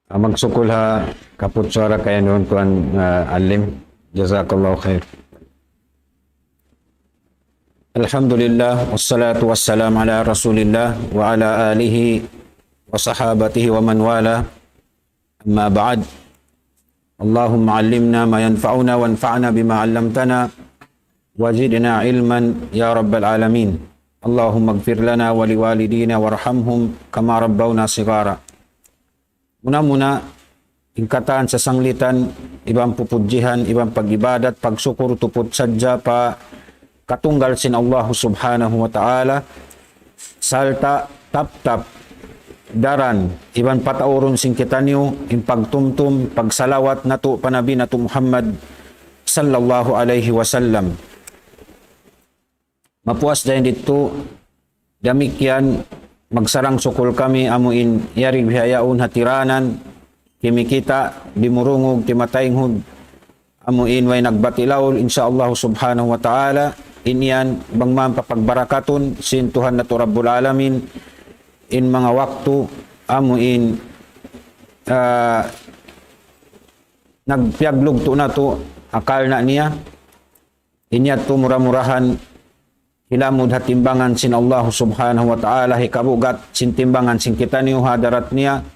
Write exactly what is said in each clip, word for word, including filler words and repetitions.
Ah, magsukul ha kaput suwara kaniyu tuwan, ah, alim. Jazakallahu khair. الحمد لله والصلاة والسلام على رسول الله وعلى آله وصحابته ومن والاه. أما بعد. اللهم علمنا ما ينفعنا وانفعنا بما علمتنا وزدنا علما يا رب العالمين. اللهم اغفر لنا ولوالدينا وارحمهم كما ربونا صغارا. Muna-muna, in katan sasanglitan, iban pupudjihan, iban pag-ibadat, pagsukul tuput sadja pa katunggal sin Allah Subhanahu wa Ta'ala, sarta' tap-tap daran, iban pataurun sin kitaniyu, in pagtumtum, pagsalawat natu' pa Nabi natu' Muhammad sallallahu alayhi wasallam. Mapuas dayn didtu, damikkiyan magsarang-sukul kami amu in yari bihaun ha tiranan, kimikita', dimurungug, timataynghud, amu in way nagbatilaul, insya Allah subhanahu wa ta'ala, in yan bang man papagbarakatun sin Tuhan natu' Rabbul Alamin, in manga waktu, amu in, ah, nagpiyaglugtu' natu', akal na niya, in yadtu mura-murahan hilamud ha timbangan sin Allah subhanahu wa ta'ala, hikabugat sin timbangan sin kitaniyu ha hadarat niya,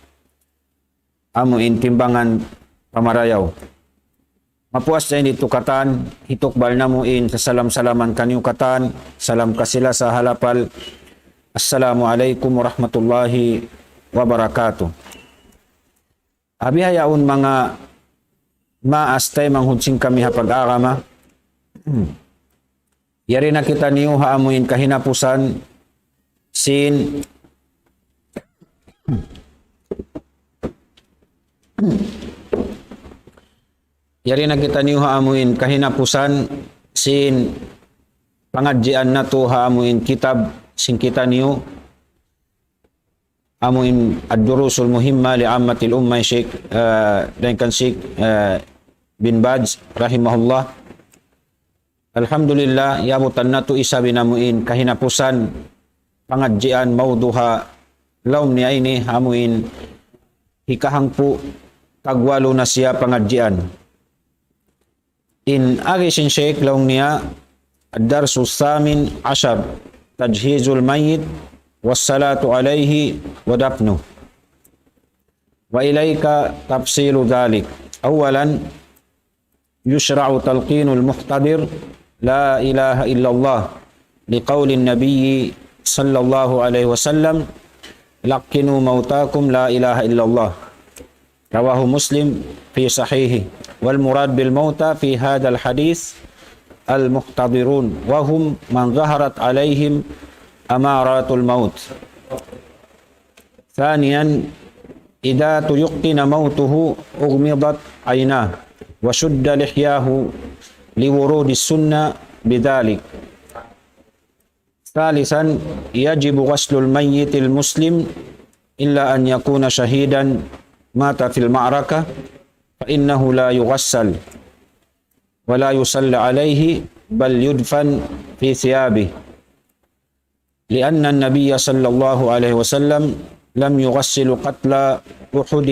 amu in timbangan pamarayaw. Mapuas dayn didtu katan, hitukbal namu' in sasalam-salaman kaniyu katan, salam kasi-lasa ha lapal. Assalamu alaykum warahmatullahi wabarakatuh. Ha bihaun manga maas taymanghud sin kami ha pag-agama. Yari na kitaniyu ha amu in kahinapusan sin, yari na kitaniyu ha amu in kahinapusan sin pangadjian natu' ha amu in kitab sin kitaniyu, amu in Ad-Durusul Muhimma li Ammatil Ummah, Sheikh, ah, dayn kan Sheikh, ah, bin Baz rahimahullah. Alhamdulillah, yabutan natu' isab in amu in kahinapusan pangadjian mawdu' ha lawm niya ini, amu in hikahangpu' tagwalu na siya pangadjian. In agi sin Sheikh laung niya, الدرس الثامن عشر، تجهيز الميت والصلاة عليه ودفنه. وإليك تفصيل ذلك. أولا، يشرع تلقين المحتضر لا إله إلا الله لقول النبي صلى الله عليه وسلم: لقنوا موتاكم لا إله إلا الله. رواه مسلم في صحيحه. والمراد بالموتى في هذا الحديث المحتضرون، وهم من ظهرت عليهم أمارات الموت. ثانيا، إذا تيقن موته أغمضت عيناه وشد لحياه لورود السنة بذلك. ثالثا، يجب غسل الميت المسلم إلا أن يكون شهيدا مات في المعركة، فإنه لا يغسل ولا يصلى عليه، بل يدفن في ثيابه، لأن النبي صلى الله عليه وسلم لم يغسل قتلى أحد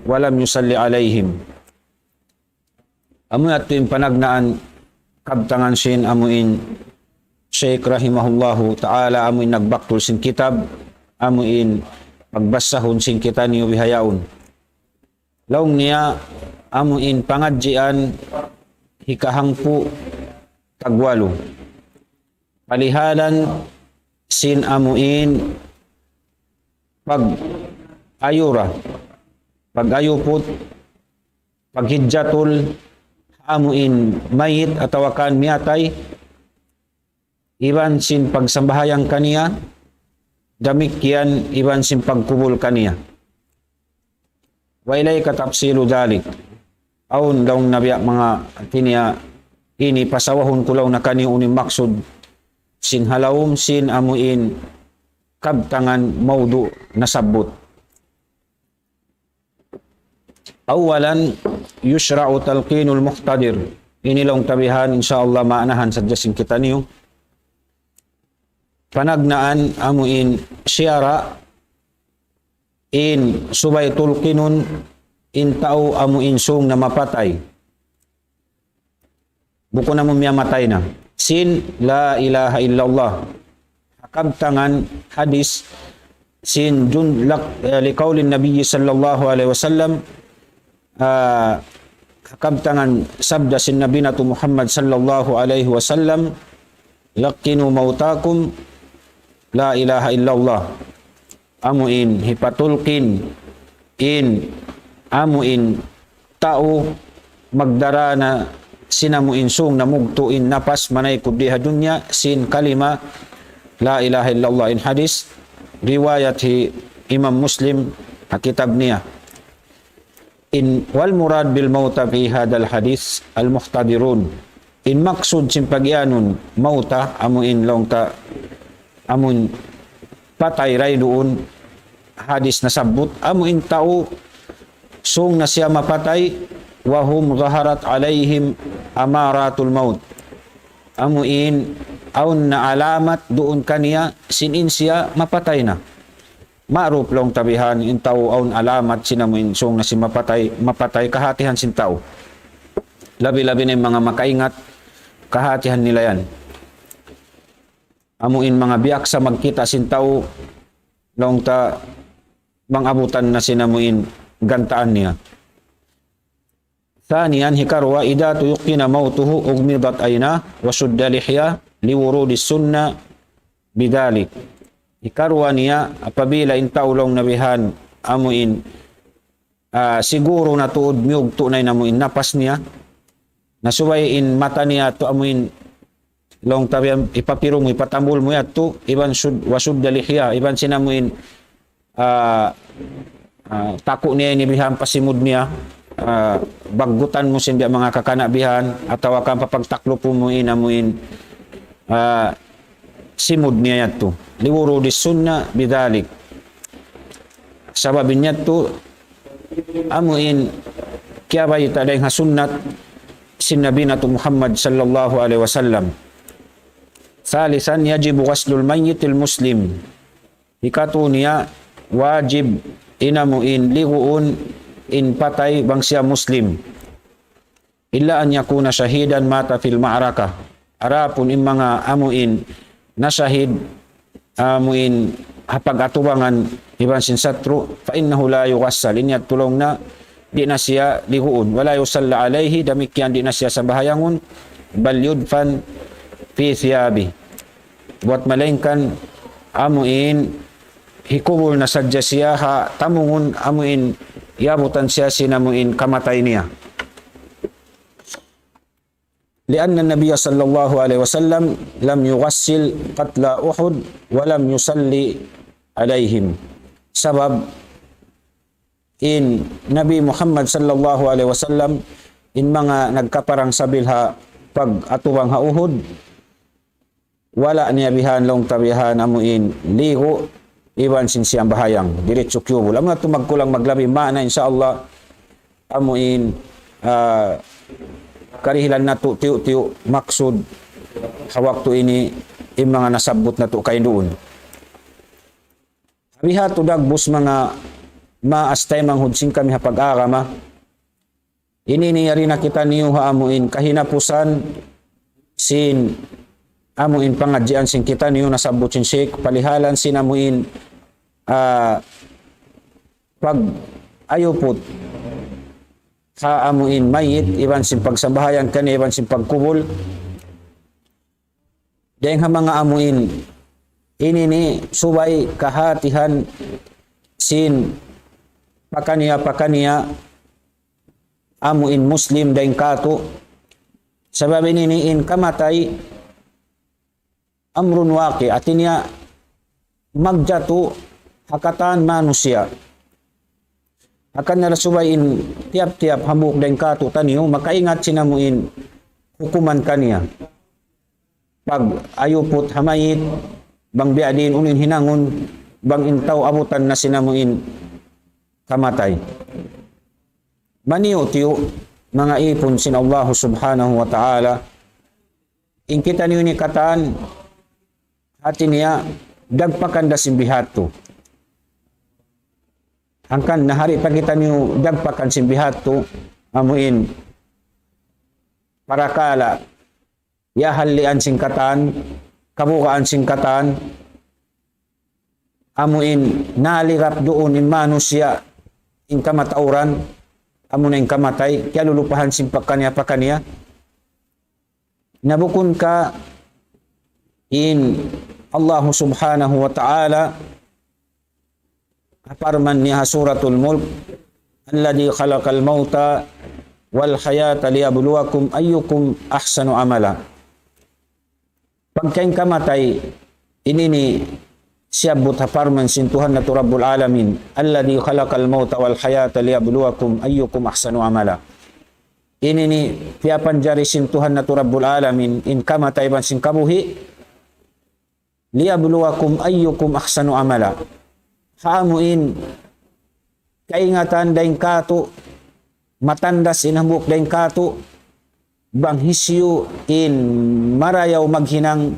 ولم يصل عليهم. Amu yadtu in panagnaan kabtangan sin amu in Sheikh rahimahullahu ta'ala, amu in nagbaktul sin kitab, amu in pagbasahun sin kitaniyu bihaun. Laung niya amu in pangadjian hikahangpu' tagwalu. Palihalan sin amu in pag-ayura, pag-ayuput, paghidjatul, amu in mayit atawa kan miyatay, iban sin pagsambahayang kaniya, damikkiyan iban sin pagkubul kaniya. وإليك تفصيل ذلك. Awn laung niya manga hati niya ini pasawahun ku laung niya kaniyu unu in maksud sin ha lawm sin amu in kabtangan mawdu' nasabbut. أولا، يشرع تلقين المحتضر. Ini laung tabihan, insya Allah maanahan sadja sin kitaniyu. Panagnaan amu in siyara' in subay tulkinun in tau amu in sung na mapatay. Bukun amu miyamatay na. Sin la ilaha illallah. Ha kabtangan hadis sin jun-, lak-, eh, liqaulin Nabi sallallahu alaihi wasallam, ah, ha kabtangan sabda sin Nabi natu' Muhammad sallallahu alaihi wasallam, "Laqqinu mautakum la ilaha illallah." Amu in hipatulkin in amu in tau magdara na sin amu in sung na mugtu' in napas manaykud di ha dunya sin kalima la ilaha illallah. In hadis riwayat hi Imam Muslim ha kitab niya. In والمراد بالموتى في هذا الحديث المحتضرون. In maksud sin pagiyanun mauta amu in laung ta amu in patay ray duun hadis nasabbut, amu in tau sung na siya mapatay, وهم ظهرت عليهم أمارات الموت. Amu in awn na alamat duun kaniya sin in siya mapatay na. Ma'ruf laung ta bihan in tau awn alamat sin amu in sung na siya mapatay, mapatay kahatihan sin tau. Labi-labi na in manga makaingat, kahatihan nila yan. Amu in manga biyaksa magkita' sin tau, laung ta bang abutan na sin amu in gantaan niya. ثانيا, hikaruwa, إذا تيقن موته أغمضت عيناه وشد لحياه لورود السنة بذلك. Hikaruwa niya, apabila in tau laung na bihan amu in, ah, siguru na tuud miyugtu' na in amu in napas niya, na subay in mata niya tu amu in laung ta bihan, ipapirung mu, ipatambul mu yadtu, iban sud-, وشد لحياه, iban sin amu in, ah, ah, taku' niya ini bihan pa simud niya, ah, baggutan mu sin biya' manga kakana' bihan, atawa kan papagtaklupun mu in amu in, ah, simud niya yadtu. لورود السنة بذلك. Sabab in yadtu, amu in kiyabayta' dayn ha sunnat sin Nabi natu' Muhammad sallallahu alaihi wasallam. ثالثا، يجب غسل الميت المسلم. Hikatu niya, wajib in amu in liguun in patay bang siya Muslim. إلا أن يكون شهيدا مات في المعركة. Adapun in manga amu in nashahid, amu in ha pag-atubangan iban sin satru', فإنه لا يغسل. In yadtu laung na, di' na siya liguun. ولا يصلى عليه, damikkiyan di' na siya sambahayangun, بل يدفن في ثيابه. Buwat malaingkan amu in hikubul na sadja siya ha tamungun amu in iyabutan siya sin amu in kamatay niya. لأن النبي صلى الله عليه وسلم لم يغسل قتلى أحد ولم يصل عليهم. Sabab in Nabi Muhammad sallallahu alaihi wasallam, in manga nagkaparang sabil ha pag-atubang ha Uhud, wala' niya bihan laung ta bihan amu in ligu' iban sin siyambahayang, diritsu kiyubul. Amu yadtu magkulang maglabi maana, insya Allah, amu in, ah, karihilan natu' tiyu'-tiyu' maksud ha waktu ini in manga nasabbut natu' kain duun. Biha' tuud dagbus manga maas taymanghud sin kami ha pag-agama. Ini ini yari na kitaniyu ha amu in kahinapusan sin amu in pangadjian sin kitaniyu nasabbut sin Sheikh, palihalan sin amu in, ah, pag-ayuput ha amu in mayit, iban sin pagsambahayang kaniya, iban sin pagkubul. Dayn ha manga amu in ini ini subay kahatihan sin pakaniya-pakaniya amu in Muslim dayn kātu'. Sabab ini ini in kamatay amrun waqi', hāti niya magjatu ha katan manusiya'. Hangkan na subay in tiyap-tiyap hambuuk dayn kātu'niyu makaingat sin amu in hukuman kaniya. Pag-ayuput ha mayit, bang biya' diin unu in hinangun, bang in tau abutan na sin amu in kamatay. Maniyu-tiyu', manga īpun sin Allahu Subhanahu wa Ta'ala, in kitaniyu ini katan, hāti niya, dagpakan da sin bihadtu. Hangkan na hari pa kitaniyu dagpakan sin biha' tu, amu in parakala', iyahallian sin katan, kabugaan sin katan, amu in nalirap duun in manusiya', in kamatauran, amu na in kamatay, kiyalulupahan sin pakaniya-pakaniya. Na bukun ka in Allahu Subhanahu wa Ta'ala, parman niya ha Suratul Mulk, الذي خلق الموت والحياة ليبلوكم أيكم أحسن عملا. Pagka in kamatay, ini ini siyabbut ha parman sin Tuhan natu' Rabbul Alamin, الذي خلق الموت والحياة ليبلوكم أيكم أحسن عملا. Ini ini piyapanjari sin Tuhan natu' Rabbul Alamin, in kamatay iban sin kabuhi', ليبلوكم أيكم أحسن عملا. Ha amu in kaingatan dayn kātu', matandas in hambuuk dayn kātu', bang hisiyu in marayaw maghinang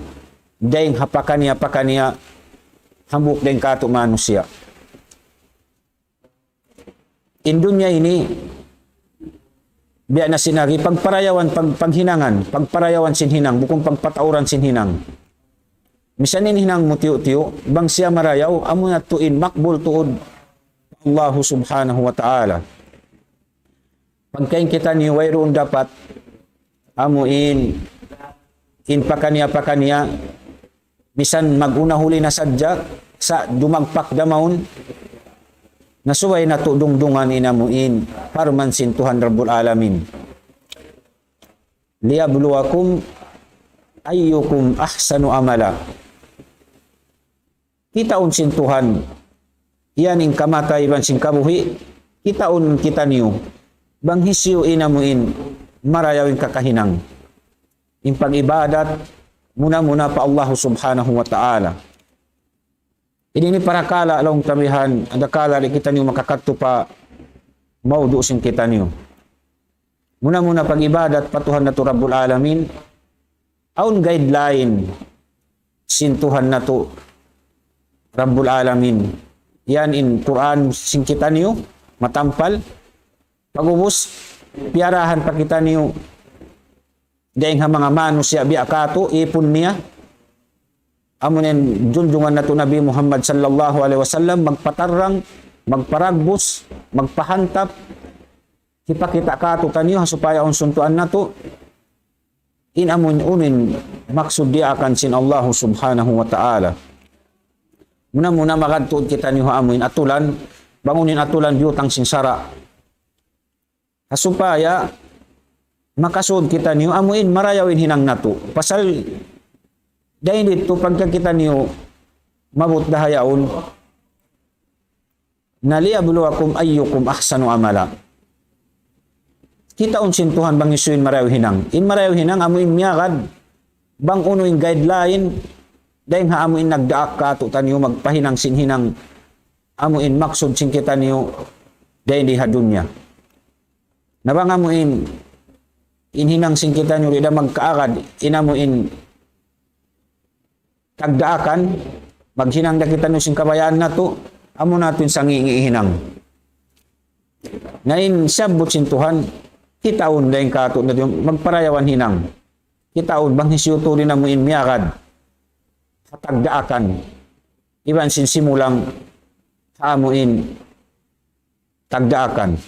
dayn ha pakaniya-pakaniya hambuuk dayn kātu' manusiya'. In dunya ini, biya' na sin agi, pagparayawan, pag-, paghinangan, pagparayawan sin hinang, bukun pagpatauran sin hinang. Misan in hinang mu tiyu'-tiyu', bang siya marayaw, amu na tuud in makbul tuud Allahu Subhanahu wa Ta'ala. Pagka in kitaniyu wayruun dapat, amu in, in pakaniya-pakaniya, misan mag-una huli na sadja, sa' dumagpak da mawn, na subay natu' dungdungan in amu in parman sin Tuhan Rabbul Alamin. ليبلوكم أيكم أحسن عملا. Kitaun sin Tuhan, yan in kamatay iban sin kabuhi', kitaun kitaniyu, bang hisiyu in amu in marayaw in kakahinang. In pag-ibadat, muna-muna pa Allahu Subhanahu wa Ta'ala. Ini ini parakala' laung ta bihan, adakala' di' kitaniyu makakadtu pa mawdu' sin kitaniyu. Muna-muna pag-ibadat pa Tuhan natu' Rabbul Alamin, awn guideline sin Tuhan natu' Rabbul Alamin. Yan in Qur'an sin kitaniyu, matampal. Pag'ubus, piyarahan pa kitaniyu dayn ha manga manusiya' biya' kātu', ipun niya. Amu in junjungan natu' Nabi Muhammad sallallahu alayhi wasallam, magpatarrang, magparagbus, magpahantap, hipakita' kātu'niyu ha supaya awn suntuan natu'. In amu in unu in maksud diyaakan sin Allahu Subhanahu wa Ta'ala. Muna-muna magad tuud kitaniyu ha amu in atulan, bang unu in atulan biyutang sin sara'. Ha supaya makasud kitaniyu amu in marayaw in hinang natu'. Pasal dayn didtu pagka kitaniyu maabut da ha yaun, na ليبلوكم أيكم أحسن عملا. Kitaun sin Tuhan bang hisiyu in marayaw hinang. In marayaw hinang amu in miyagad bang unu in guideline, dayn ha amu in nagdaak kātu'niyu magpahinang sin hinang, amu in maksud sin kitaniyu dayn di ha dunya. Na bang amu in, in hinang sin kitaniyu di' da magkaagad, in amu in tagdaakan, maghinang da kitaniyu sin kabayaan natu', amu na tuud in sangi' hinang. Na in siyabbut sin Tuhan, kitaun dayn kātu'niyu, magparayawan hinang. Kitaun bang hisiyu tuud in amu in miyagad ha tagdaakan, iban sin simulang ha amu in tagdaakan.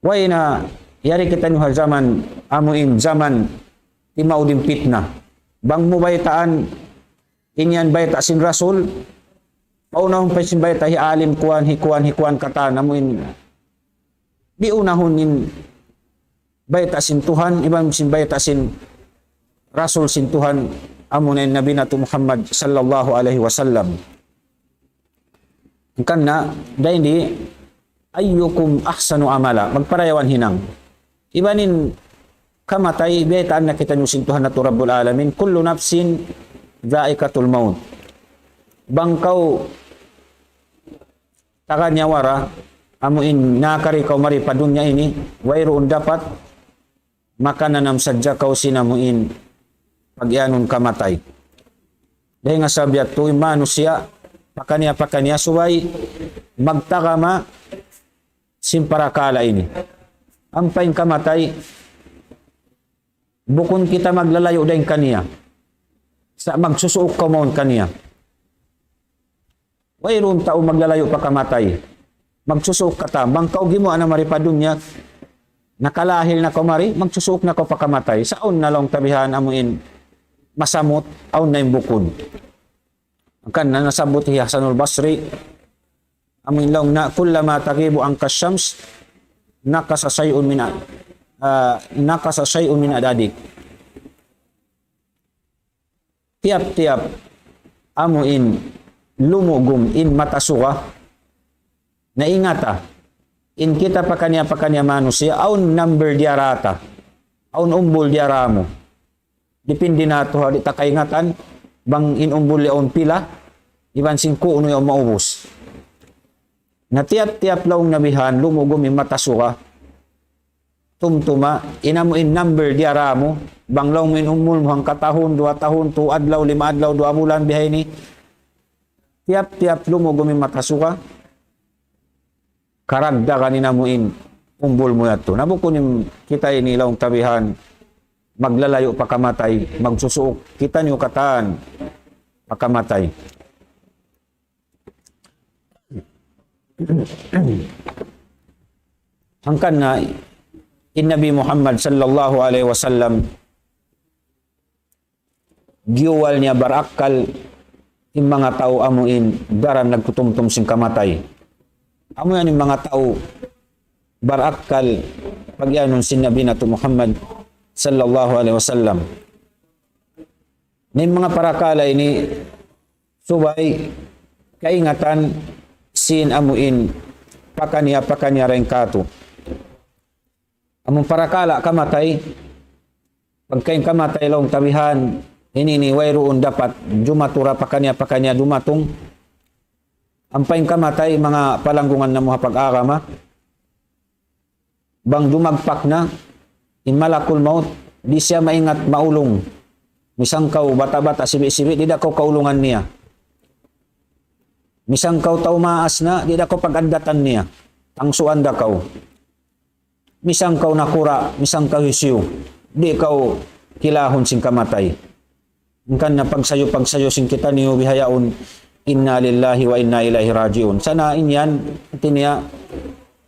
Way na, yari kitaniyu ha jaman, amu in jaman timaud in pitna. Bang mu baytaan, in yan bayta' sin Rasul, paunahun pa sin bayta' hi alim kuwan, hi kuwan, hi kuwan katan, amu in, di' unahun in bayta' sin Tuhan, iban sin bayta' sin Rasul sin Tuhan, amu na in Nabi natu' Muhammad sallallahu alayhi wasallam. Hangkan na, dayn di, أيكم أحسن عملا, magparayawan hinang. Iban in kamatay, baytaan na kitaniyu sin Tuhan natu' Rabbul Alamin, كل نفس ذائقة الموت. Bang kaw taga nyawa ra, amu in nakari kaw mari pa dunya ini, wayruun dapat makananam sadja kaw sin amu in pag-iyanun kamatay. Dayn ha sabab yadtu in manusiya', pakaniya-pakaniya subay, magtagama sin parakala' ini. Ampa in kamatay, bukun kita maglalayu' dayn kaniya. Sa' magsusuuk kaw mawn kaniya. Wayruun tau maglalayu' pa kamatay. Magsusuuk katan. Bang kaw gimuwa' na mari pa dunya, nakalahil na kaw mari, magsusuuk na kaw pa kamatay. Sa' awn na laung ta bihan amu in masamut, awn na in bukun. Hangkan na nasabbut hi Hasanul Basri, amu in laung niya, كلما تغيب عنك الشمس نقص شيء من ع-، ah, نقص شيء من عددك. Tiyap-tiyap amu in lumugum in mata suga, na ingata, in kita pakaniya-pakaniya manusiya', awn number diyara ta, awn umbul diyara mu. Dipindi na tuud ha di' ta kaingatan, bang in umbul yaun pila, iban sin ku'nu yaun maubus. Na tiyap-tiyap laung niya bihan, lumugum in mata suga, tumtuma, in amu in number diyara mu, bang laung mu in umul mu hangka tahun, duwa tahun, tu adlaw, lima adlaw, duwa bulan, bihaini. Tiyap-tiyap lumugum in mata suga, karagdagan in amu in umbul mu yadtu. Na bukun in kita ini laung ta bihan, maglalayu' pa kamatay, magsusuuk kitaniyu katan pa kamatay. Hangkan na in Nabi Muhammad sallallahu alayhi wasallam, giyuwal niya barakkal in manga tau amu in daran nagtutumtum sin kamatay. Amu yan in manga tau barakkal pagiyanun sin Nabi natu' Muhammad sallallahu alayhi wasallam. Na in manga parakala' ini subay kaingatan sin amu in pakaniya-pakaniya dayn kātu'. Amu in parakala' kamatay, pagka in kamatay laung ta bihan, ini ini wayruun dapat jumatura pakaniya-pakaniya dumatung. Ampa in kamatay, manga palanggungan namu' ha pag-agama, bang dumagpak na in malakul maut, di' siya maingat maulung. Misan kaw bata'-bata', sibi'-sibi', di' da kaw kaulungan niya. Misan kaw tau maas na, di' da kaw pag-addatan niya. Tangsuan da kaw. Misan kaw nakura', misan kaw hisiyu, di' kaw kilahun sin kamatay. Hangkan na pagsayu-pagsayu sin kitaniyu bihaun, إنا لله وإنا إليه راجعون. Sa' na in yan, hāti niya,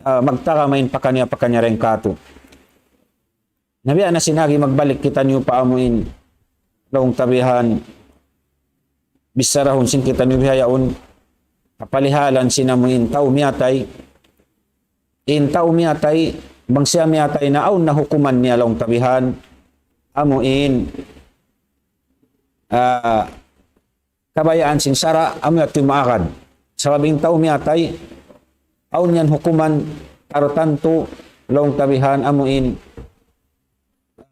ah, magtagama in pakaniya-pakaniya dayn kātu'. Na biya' na sin agi magbalik kitaniyu pa amu in laung ta bihan, bichara hun sin kitaniyu bihaun, kapalihalan sin amu in tau miyatay, in tau miyatay, bang siya miyatay na awn na hukuman niya laung ta bihan, amu in, ah, kabayaan sin sara', amu yadtu in maagad. Sabab in tau miyatay, awn yan hukuman tartantu laung ta bihan amu in,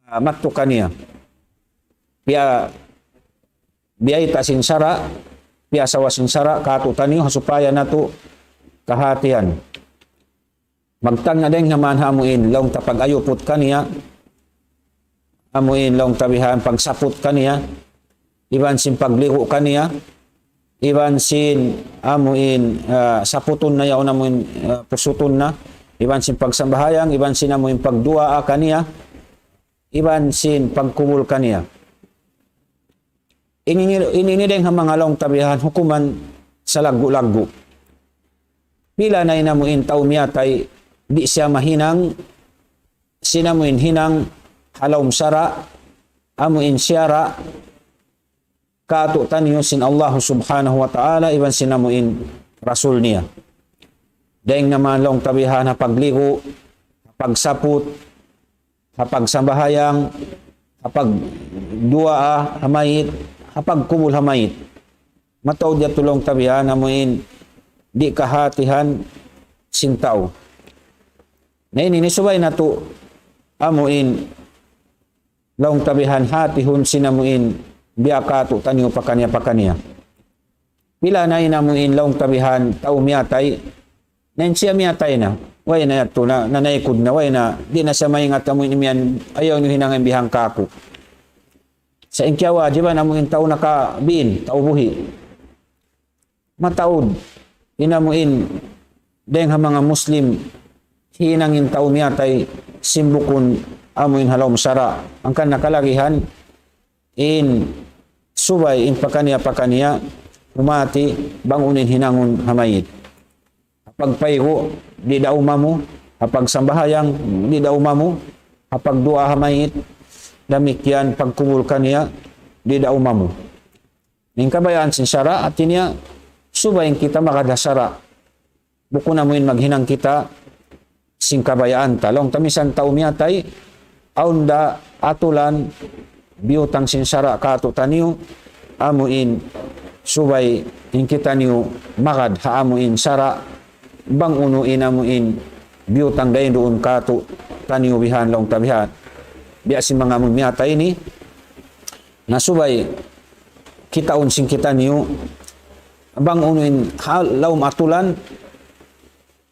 ah, mattu kaniya. Piya, biyayta' sin sara', piyasawa sin sara', kātu'niyu, ha supaya natu' kahātihan. Magtagna' dayng ha manga amu in laung ta pag-ayuput kaniya, amu in laung ta bihan pagsaput kaniya, iban sin pagligu' kaniya, iban sin amu in, ah, saputun na yaun amu in, ah, pusutun na, iban sin pagsambahayang, iban sin amu in pagduwaa kaniya, iban sin pagkubul kaniya. Ini, ini, ini dayng ha manga laung ta bihan hukuman salaggu'-laggu'. Pila na in amu in tau miyatay, di' siya mahinang, sin amu in hinang ha lawm sara', amu in siyara', kātu'niyu sin Allah subhanahu wa ta'ala, iban sin amu in Rasul niya. Dayng na manga laung ta bihan ha pagligu', ha pagsaput, ha pagsambahayang, ha pagduwaa ha mayit, ha pagkubul ha mayit. Mataud yadtu laung ta bihan amu in di' kahātihan sin tau. Na ini, ini subay natu' amu in laung ta bihan hātihun sin amu in biya' kātu'niyu pakaniya-pakaniya. Pila na in amu in laung ta bihan tau miyatay, na in siya miyatay na, way na yadtu na, nanaykud na, way na, di' na siya maingat amu in imiyan, ayaw niyu hinangan bihan kāku'. Sa' in kiyawajiban amu in tau nakabiin, tau buhi'. Mataud in amu in dayng ha manga Muslim, hinang in tau miyatay sin bukun amu in ha lawm sara'. Hangkan na kalagihan in subay in pakaniya-pakaniya humati bang unu in hinangun ha mayit. Ha pagpaygu', di' da umamu. Ha pagsambahayang, di' da umamu. Ha pagduwaa ha mayit, damikkiyan pagkubul kaniya, di' da umamu. In kabayaan sin sara', hati niya, subay in kita magad ha sara'. Bukun amu in maghinang kita sin kabayaan ta. Laung ta misan tau miyatay, awn da atulan biyutang sin sara' kātu'niyu, amu in subay in kitaniyu magad ha amu in sara', bang unu in amu in biyutang dayn duun kātu'niyu bihan, laung ta bihan. Biya' sin manga amu in miyatay ini, na subay kitaun sin kitaniyu, bang unu in hal lawm atulan,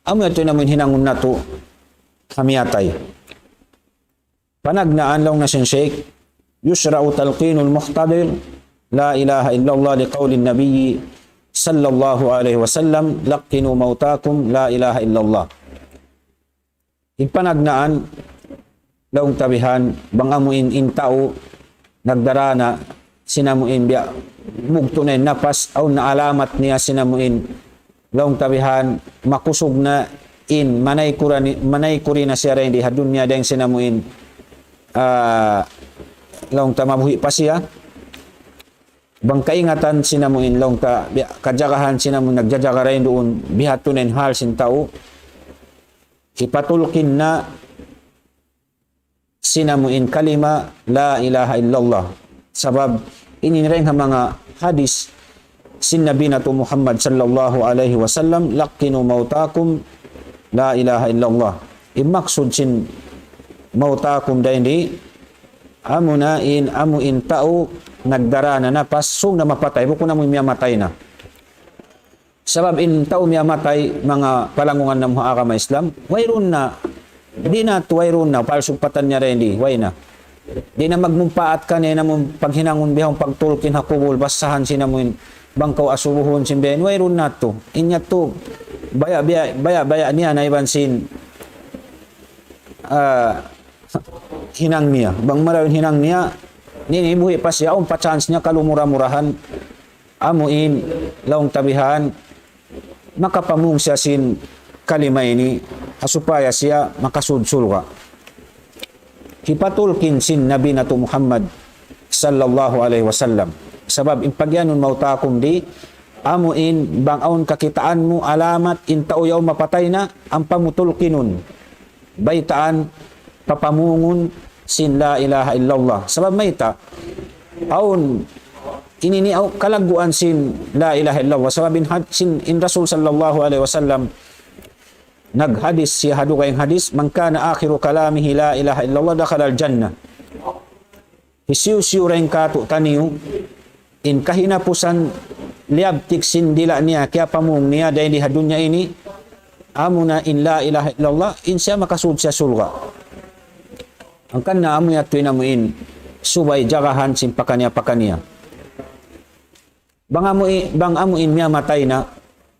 amu yadtu in amu in hinangun natu' ha miyatay. Panagnaan laung na sin Shaykh, يشرع تلقين المحتضر لا إله إلا الله لقول النبي صلى الله عليه وسلم: لقنوا موتاكم لا إله إلا الله. In panagnaan, laung ta bihan, bang amu in, in tau nagdarā na sin amu in biya' bugtu' na in napas, awn na alamat niya sin amu in, laung ta bihan, makusug na in, manayku ra ni-, manayku ri na siya dayn di ha dunya dayn sin amu in, ah, laung ta mabuhi' pa siya. Bang kaingatan sin amu in laung ta, biya' kajagahan sin amu in nagjajaga dayn duun, bihadtu na in hal sin tau. Hipatulkin na sin amu in kalima, لا إله إلا الله. Sabab, ini dayn ha manga hadis sin Nabi natu' Muhammad sallallahu alayhi wasallam, لقنوا موتاكم لا إله إلا الله. In maksud sin موتاكم dayn di, amu na in, amu in tau nagdarā na napas, sung na mapatay, bukun amu in miyamatay na. Sabab in tau miyamatay, manga palangungan namu' ha agama Islam, wayruun na, di' na tu wayruun na, palsu patan niya dayn di, way na. Di' na magmumpaat kaniya in amu in paghinangun bihaun pagtulkin ha kubul, basahan sin amu in bang kaw asubuhun sin biya' yan, wayruun na tu. In yadtu, baya', baya', baya', baya' niya na iban sin, ah, hinang niya. Bang marayaw in hinang niya, ini buhi' pa siya, awn pa chance niya, kalumura-murahan, amu in, laung ta bihan, makapamung siya sin kalima ini, ha supaya siya makasud surga'. Hipatulkin sin Nabi natu' Muhammad sallallahu alayhi wasallam. Sabab in pagiyanun موتاكم di, amu in bang awn kakitaan mu alamat in tau yaun mapatay na, ampa mu tulkinun. Baytaan, papamungun sin لا إله إلا الله. Sabab mayta', awn, ini ni aw kalagguan sin لا إله إلا الله. Sabab in had-, sin, in Rasul sallallahu alayhi wasallam, naghadis siya ha dugaing hadis, من كان آخر كلامه لا إله إلا الله دخل الجنة. Hisiyu-siyu dayn kātu'niyu, in kahinapusan liyabtik sin dila' niya, kiyapamung niya, dayn di ha dunya ini, amu na in لا إله إلا الله, in siya makasud siya surga'. Hangkan na amu yadtu in amu in, subay jagahan sin pakaniya-pakaniya. Bang amu i-, bang amu in miyamatay na,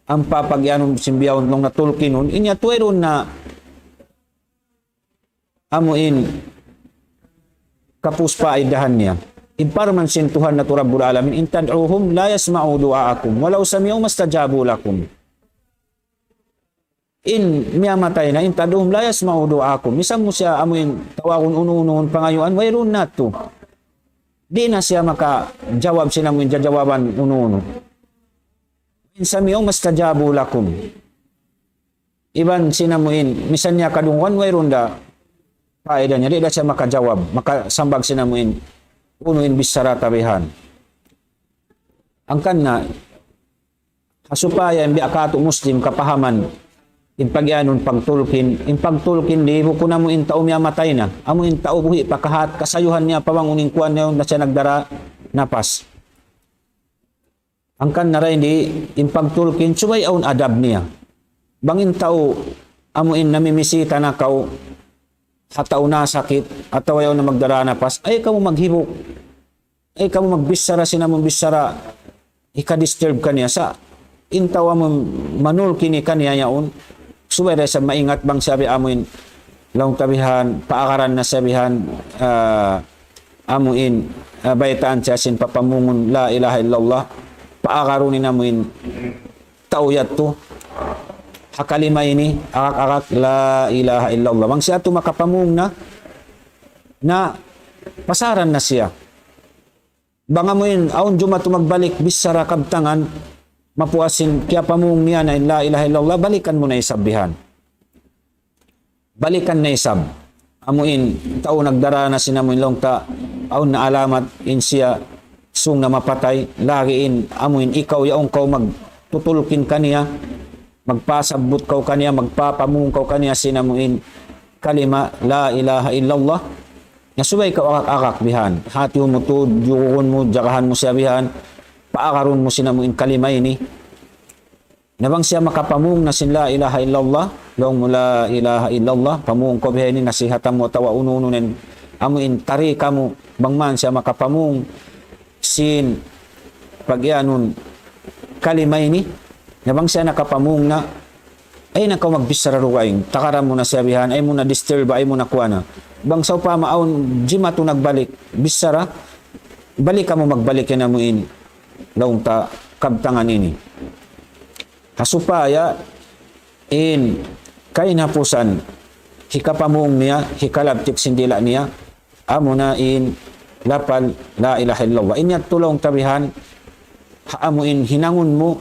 ampa pagiyanun sin bihaun laung na tulkinun, in yadtu wayruun na amu in kapus paidahan niya. In parman sin Tuhan natu' Rabbul Alamin, إن تدعوهم لا يسمعوا دعاءكم ولو سمعوا ما استجابوا لكم. In miyamatay na, إن تدعوهم لا يسمعوا دعاءكم. Misan mu siya amu in tawagun unu-unu in pangayuan, wayruun na tu. Di' na siya makajawab sin amu in jajawaban unu-unu. إن سمعوا ما استجابوا لكم. Iban sin amu in, misan niya kadungugan, wayruun da paida niya, di' da siya makajawab, makasambag sin amu in, unu in bichara ta bihan. Hangkan na, ha supaya in biya' kātu' Muslim kapahaman, in pagiyanun pagtulkin, in pagtulkin di' bukun amu in tau miyamatay na, amu in tau buhi' pa kahat, kasayuhan niya pa bang unu in kuwan niya, na siya nagdarā napas. Hangkan na dayn di, in pagtulkin, subay awn adab niya. Bang in tau, amu in namimisita na kaw, ha tau nasakit, atawa yaun na magdarā napas, ayaw kamu maghibuk. Ayaw kamu magbichara sin amu in bichara, hika-disturb kaniya sa'. In tau amu in manulkin kaniya yaun, Subay da isab maingat bang siya biya' amuin laung ta bihan, paagaran na siya bihan, ah, amuin, ah, baytaan siya sin papamungun la ilaha illallah, paagarun in amuin tau yadtu ha kalima ini, agak-agak la ilaha illallah. Bang siya tu makapamung na, na pasaran na siya. Bang amuin, awn jumatu magbalik, bichara kabtangan, mapuas in kiyapamung niya na in la ilaha illallah, balikan mu na isab bihan. Balikan na isab. Amuin, tau nagdara na sin amuin laung ta, awn na alamat in siya sung na mapatay, lagi in amuin ikaw yaun kaw magtutulkin kaniya, magpasabbut kaw kaniya, magpapamung kaw kaniya sin amuin kalima la ilaha illallah. Na subay kaw agak-agak bihan. Hati mu tu, jugugun mu, jagahan mu siya bihan. Paagarun mu sin amuin kalima ini. Na bang siya makapamung na sin la ilaha illallah, laung mu la ilaha illallah, pamung kaw bihan ini, nasihatan mu atawa unu-unu na in amuin tarika mu, bang man siya makapamung sin pagiyanun kalima ini, na bang siya nakapamung na, ay na kaw magbichara dugaing, tagaran mu na siya bihan, ay mu na disturb, ay mu na kuwan na. Bang sawpama awn jimatu nagbalik, bichara, balik kamu magbalik yan amuin, laung ta kabtangan ini. Ha supaya in kahinapusan, hikapamung niya, hikalabtik sin dila' niya, amuna in lapal la ilaha illallah. In yadtu laung ta bihan, ha amuin hinangun mu,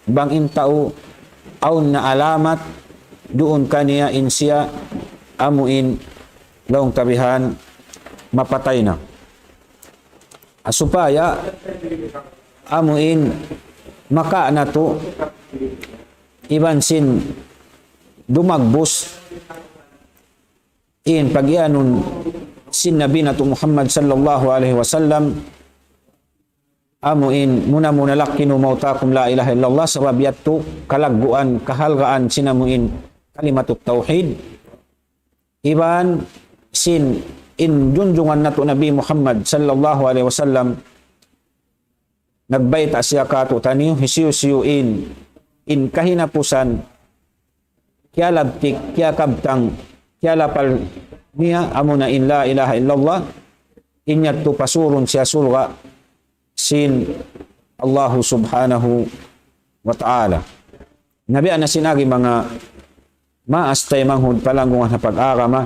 bang in tau, awn na alamat, duun kaniya in siya, amuin laung ta bihan, mapatay na. Ha supaya, amuin, maka na tu, iban sin dumagbus, in pagiyanun sin Nabi natu' Muhammad sallallahu alayhi wasallam, amuin muna-muna لقنوا موتاكم لا إله إلا الله, sabab yadtu kalagguan, kahalgaan sin amuin kalimatut tawhid. Iban sin in junjungan natu' Nabi Muhammad sallallahu alayhi wasallam, nagbayta' siya kātu'niyu, hisiyu-siyu in, in kahinapusan, kiyalabtik, kiyakabtang, kiyalapal niya, amuna in la ilaha illallah, in yadtu pasurun siya surga' sin Allahu subhanahu wa ta'ala. Na biya' na sin agi manga maas taymanghud palanggungan ha pag-agama,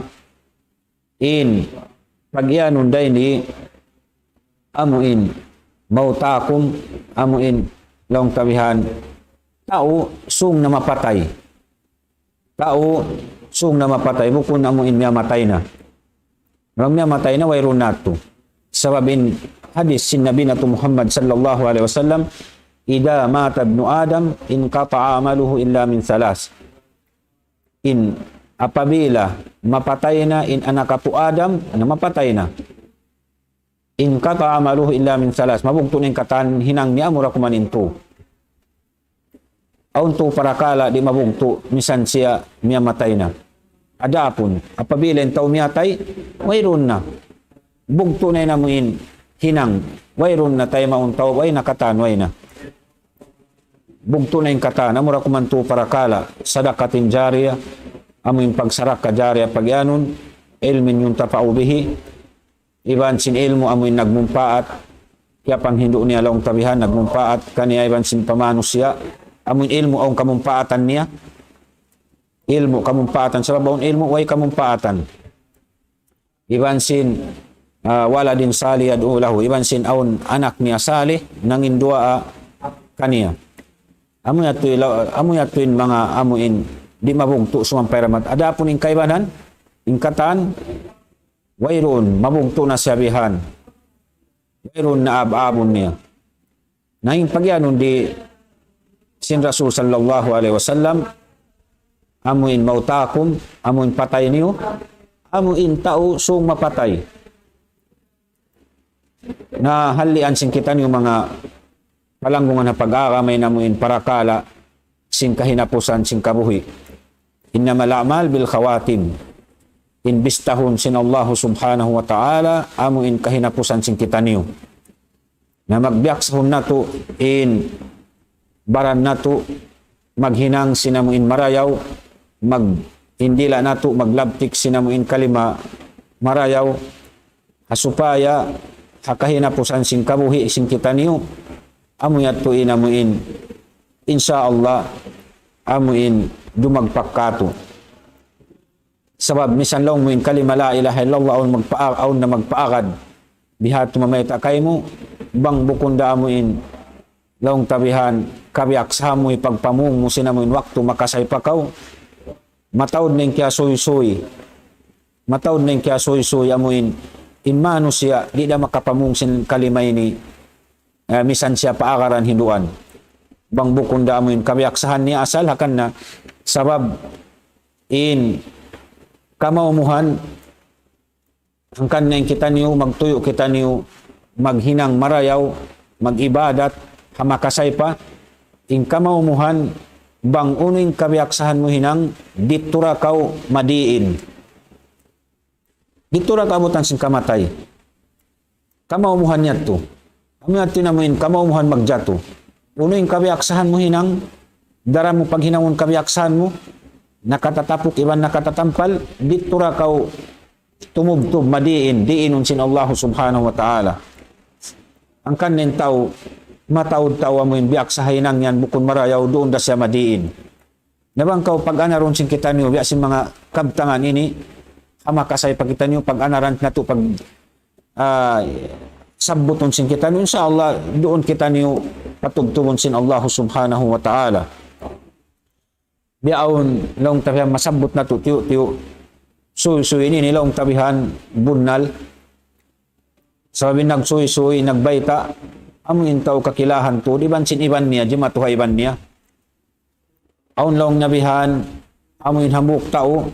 in pagiyanun dayn di amuin موتاكم, amuin laung ta bihan, tau sung na mapatay. Tau sung na mapatay, bukun amuin miyamatay na. Bang miyamatay na, wayruun na tu. Sabab in hadis sin Nabi natu' Muhammad sallallahu alayhi wasallam, إذا مات ابن آدم انقطع عمله إلا من ثلاث. In apabila mapatay na in anak apu' Adam, na mapatay na. انقطع عمله إلا من ثلاث. Mabugtu' na in katan hinang niya amura kuman in tu. Awn tu parakala' di' mabugtu', misan siya miyamatay na. Adapun, apabila in tau miyatay, wayruun na. Bugtu' na in amuin hinang. Wayruun na taymaun tau, way na katan, way na. Bugtu' na in katan, amura kuman tu parakala', صدقة جارية, amuin pagsarakka jariya pagiyanun, علم ينتفع به, iban sin ilmu' amuin nagmumpaat, kiyapanghindu' niya laung ta bihan, nagmumpaat kaniya iban sin pa manusiya', amuin ilmu' awn kamumpaatan niya, ilmu' kamumpaatan, sabab awn ilmu' way kamumpaatan. Iban sin, ah, ولد صالح يدعو له, iban sin awn anak niya salih, nangin duwaa kaniya. Amu yadtu ila-, amu yadtu in manga amuin di' mabugtu' sumampay ramat. Adapun in kaibanan, in katan, wayruun, mabugtu' na siya bihan. Wayruun na ab-abun niya. Na in pagiyanun di sin Rasul sallallahu alayhi wasallam, amuin موتاكم, amuin patay niyu, amuin tau sung mapatay. Na halian sin kitaniyu manga palanggungan ha pag-agama in amuin parakala' sin kahinapusan sin kabuhi'. إنما الأعمال بالخواتيم. In bistahun sin Allahu subhanahu wa ta'ala, amuin kahinapusan sin kitaniyu. Na magbiyaksahun natu' in baran natu' maghinang sin amuin marayaw, mag-, in dila' natu' maglabtik sin amu in kalima marayaw, ha supaya ha kahinapusan sin kabuhi' sin kitaniyu, amu yadtu in amu in, insya Allah, amu in dumagpak katu'. Sabab misan laung mu in kalima la ilaha illallah, awn magpa-, awn na magpaagad. Biha' tu mamayta' kaymu, bang bukun da amu in laung ta bihan, kabiyaksahan mu hipagpamung mu sin amu in waktu makasay pa kaw. Mataud na in kiyasuysuy. Mataud na in kiyasuysuy amu in, in manusiya', di' da makapamung sin kalima ini, eh, misan siya paagaran hinduan. Bang bukun da amu in kabiyaksahan niya asal, hangkan na, sabab in kamaumuhan, hangkan na in kitaniyu, magtuyu' kitaniyu, maghinang marayaw, mag-ibadat, ha makasay pa, in kamaumuhan, bang unu in kabiyaksahan mu hinang, didtu ra kaw madiin. Didtu ra kaabutan sin kamatay. Kamaumuhan yadtu. Amu yadtu in amu in kamaumuhan magjatu. Unu in kabiyaksahan mu hinang, daran mu paghinangun kabiyaksahan mu, nakatatapuk iban nakatatampal, didtu ra kaw tumubtub madiin, diinun sin Allah subhanahu wa ta'ala. Hangkan in tau, mataud tau amu in biyaksa ha hinang yan bukun marayaw, duun da siya madiin. Na bang kaw pag-anarun sin kitaniyu, biya' sin manga kabtangan ini, ha makasay pa kitaniyu, pag-anaran natu' pag, ah, sabbutun sin kitaniyu, insya Allah, duun kitaniyu patubtubun sin Allah subhanahu wa ta'ala. Biya' awn laung ta bihan masabbut natu' tiyu'-tiyu', suysuy ini laung ta bihan bunnal. Sabab in nagsuysuy, nagbayta', amu in tau kakilahan tuud, iban sin iban niya, jimatu ha iban niya. Awn laung niya bihan, amu in hambuuk tau.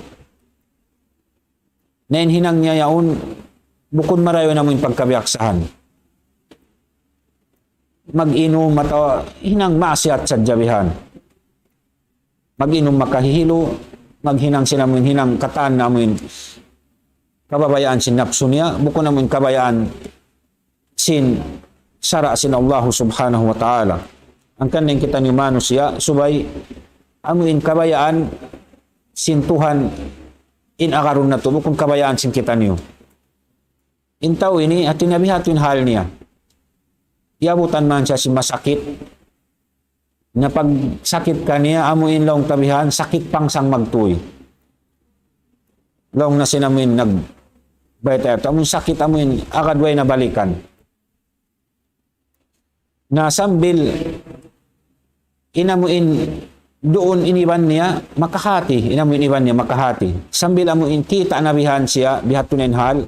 Na in hinang niya yaun, bukun marayaw in amu in pagkabiyaksahan. Mag-inum atawa hinang maasiyat sadja bihan. Mag-inum makahihilu, maghinang sin amu in hinang katan na amu in kabayaan sin napsu niya, bukun amu in kabayaan sin sara' sin Allah subhanahu wa ta'ala. Hangkan in kitaniyu manusiya', subay amu in kabayaan sin Tuhan in agarun natu', bukun kabayaan sin kitaniyu. In tau ini, hati niya biha' tu in hal niya. Iyabutan man siya sin masakit. Na pagsakit kaniya, amu in laung ta bihan, sakit pangsang magtuy. Laung na sin amu in nagbayta' yadtu, amu in sakit, amu in agad way na balikan. Na sambil in amu in duun in iban niya makahati, in amu in iban niya makahati. Sambil amu in kita' na bihan siya, biha' tu na in hal,